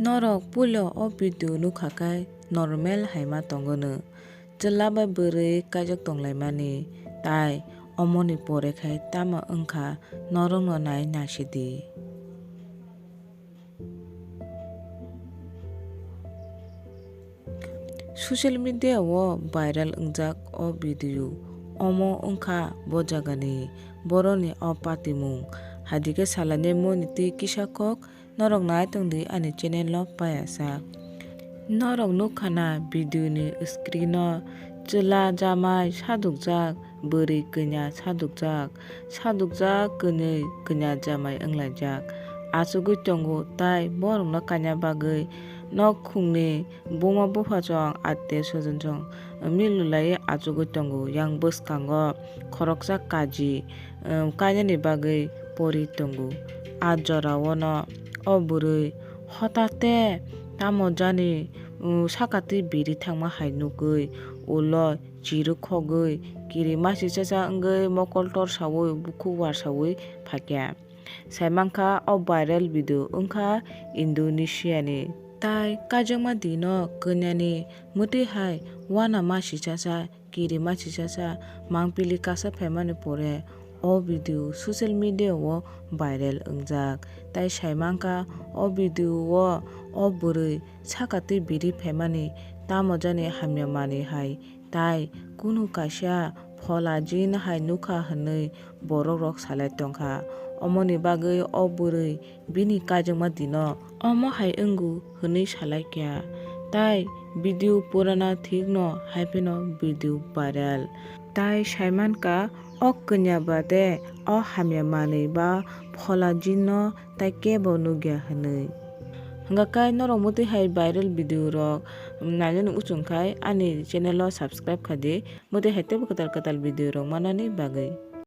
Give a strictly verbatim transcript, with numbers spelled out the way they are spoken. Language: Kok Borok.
Norok puila o video nukha khe normal hai ma tongo no. Chwla bai bwrwi kaijak tonglaimani, tai omoni pore khai tamo wngkha norokno nai naisidi. Social media o viral wngjak o video, omo wngkha bo jagani borokni o patimung. Haidikhe salani moni twi kisa kok, norok nai tongdi ani channel o payasa. Norok nukha na video ni screen o chwla jamai sadukjak, bwrwi kanya sadukjak, sadukjak kwnwi kanya jamai wnglaijak. Achugwi tongo tai borokno kaina bagwi nok khungni buma buphasong atya sojonsong milulaiwi achugwi tongo. Yang bwskango khoroksa kaji, um, kainani bagwi pori tongo. A jorao no o bwrwi hotate tamo jani, um, sakatwi biri thangma hai nukwi ulo chirwk khogwi kiri masichacha wngwi mokol torsawi bukhuk warsawi phaikha. Saimankha o viral video wngkha Indonesia ni. Tai kaijakma dino kanyani mwtwi hai wana masichacha kiri masichacha mangpili kasa phaimani pore o video social media o viral wngjak. Tai saimankha o video o o bwrwi sakatwi biri phaimani tamo jani hamya manwi hai tai kunu kaisa phola jin hai nukha hwnwi borokrok salai tongkha. Omoni bagwi o bwrwi bini kaijakma dino omo hai wngu hwnwi salaikha. Tai video purana thikno hai phano video viral. Tai saimankha o kanya bade o hamya manwi ba phola jinno tai kebo nukya hwnwi. Hwnkha khe norok mwtwi hai viral video rok nainani uchung khai ani channel o subscribe khaidi, mwtwi hai teibo kwtal kwtal video rok manani bagwi.